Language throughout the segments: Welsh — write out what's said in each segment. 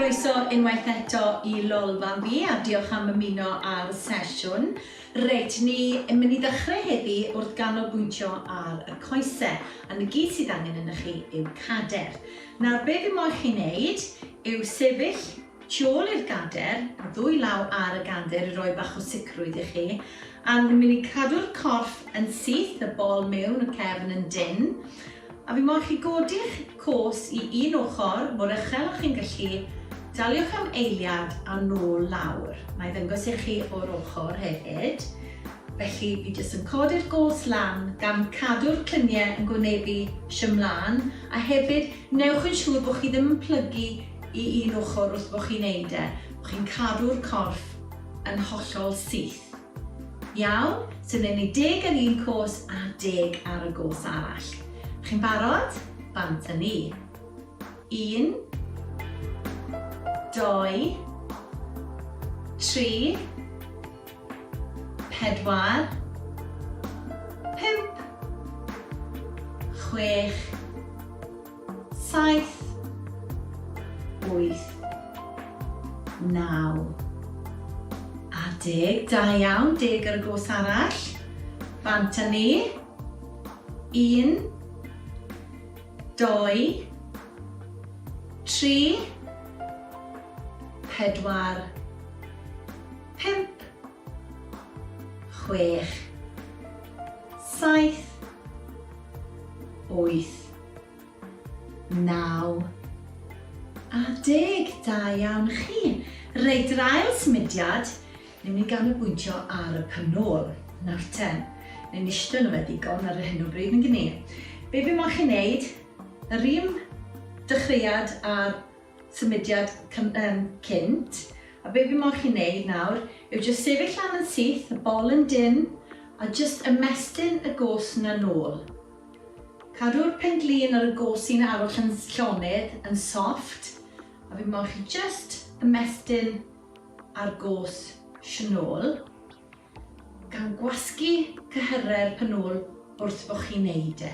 Croeso unwaith eto i Lolfa fi a diolch am ymuno â'r sesiwn. Reit, ni yn mynd i ddechrau heddi wrth ganolbwyntio ar y coese, a 'na gyd sydd angen arnoch chi yw cader. Nawr, be fi moyn chi wneud yw sefyll Tu ôl i'r gader, ddwy law ar y gader i roi bach o sicrwydd i chi, a ni'n mynd i cadw'r corff yn syth, y bol mewn, y cefn yn dynn. A fi moyn chi godi'ch cos i un ochr, mor uchel â chi'n gallu, daliwch am eiliad a nôl lawr. Na i ddangos i chi o'r ochr hefyd. Felly fi jyst yn codi'r gos lan gan cadw'r cluniau yn gwynebu ymlaen, a hefyd newch yn siŵr bod chi ddim yn plygu i un ochr wrth bo chi'n neud e, bo chi'n cadw'r corff yn hollol syth. Iawn? So newn ni deg ar un cos a deg ar y gos arall. Chi'n barod? Bant â ni. Un, dou, tri, pedwar, pump, chwech, saith, wyth, naw, a deg. Da iawn, deg ar y gos arall. Bant â ni. Un, dou, tri, pedwar, pump, chwech, saith, wyth, 9 a deg. Da iawn chi. Reit, yr ail symudiad, ni'n mynd i ganolbwyntio ar y pen-ôl. Nawr te, ni'n eistedd yno fe ddigon ar hyn o bryd, yn gyni. Be fi moyn chi wneud, yr un dechreuad a'r symudiad cynt, a be fi moyn chi wneud nawr yw jyst sefyll lan yn syth, y bol yn dynn, a jyst ymestyn y gos 'na nôl. Cadw'r pen-glin ar y gos sy'n arwll yn llonydd, yn soft, a fi moyn chi jyst ymestyn ar gos si'n ôl, gan gwasgu cyhyrau'r pen-ôl wrth bo chi'n neud e.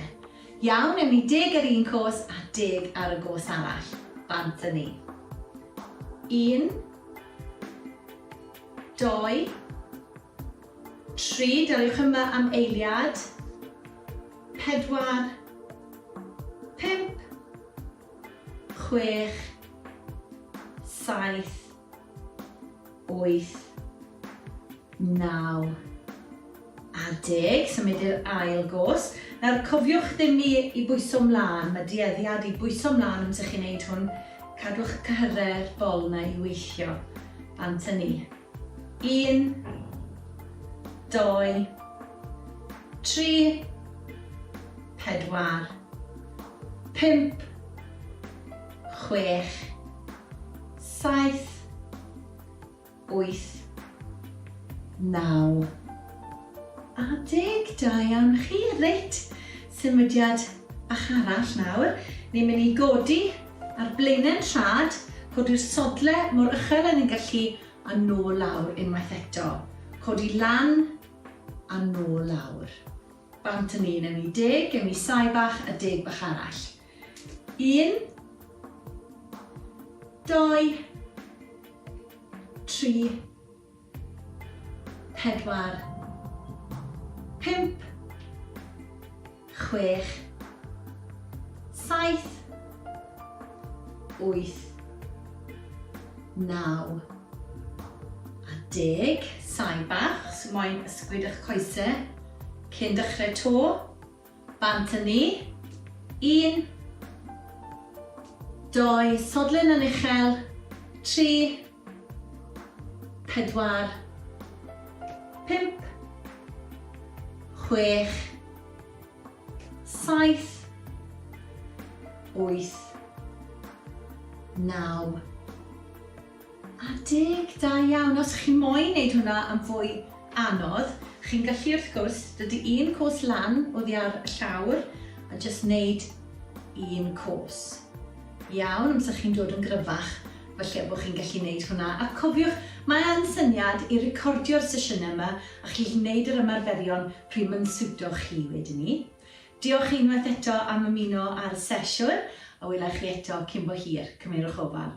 Iawn, ewn ni deg ar un cos a deg ar y gos arall. Bant â ni. Un, dou, Tri, daliwch yma am eiliad. Pedwar, pump, chwech, saith, wyth, naw a deg. Symud i'r ail gos. Nawr cofiwch ddim i, i bwyso mlaen, mae dueddiad i bwyso mlaen amser chi'n neud hwn. Cadwch cyhyrau'r bol na i weithio. Bant â ni. Un, dou, tri, pedwar, pump, chwech, saith, wyth, naw a deg. Da iawn chi. Reit, symudiad bach arall nawr. Ni'n mynd i godi ar blaenau'n trad, codi'r sodle mor uchel â ni'n gallu a nôl lawr unwaith eto. Codi lan a nôl lawr. Bant yn un, ewn ni deg, ewn ni sai bach a deg bach arall. Un, dou, tri, pedwar, pump, chwech, saith, wyth, naw a deg. Sai bach, so moyn ysgwyd eich coesau cyn dechrau to. Bant â ni. Un, dou, sodlen yn uchel, tri, pedwar, pump, chwech, saith, wyth, naw a deg. Da iawn. Os chi moyn wneud hwnna yn fwy anodd, chi'n gallu wrth gwrs dod i un cos lan oddi ar y llawr a jyst wneud un cos. Iawn, amser chi'n dod yn gryfach, falle bod chi'n gallu wneud hwnna. A cofiwch, mae yn syniad i recordio'r sesiynau yma a chi'n gallu wneud yr ymarferion pryd mae'n siwto chi wedyn ni. Diolch unwaith eto am ymuno ar y sesiwn, a wela i chi eto cyn bo hir. Cymerwch ofal.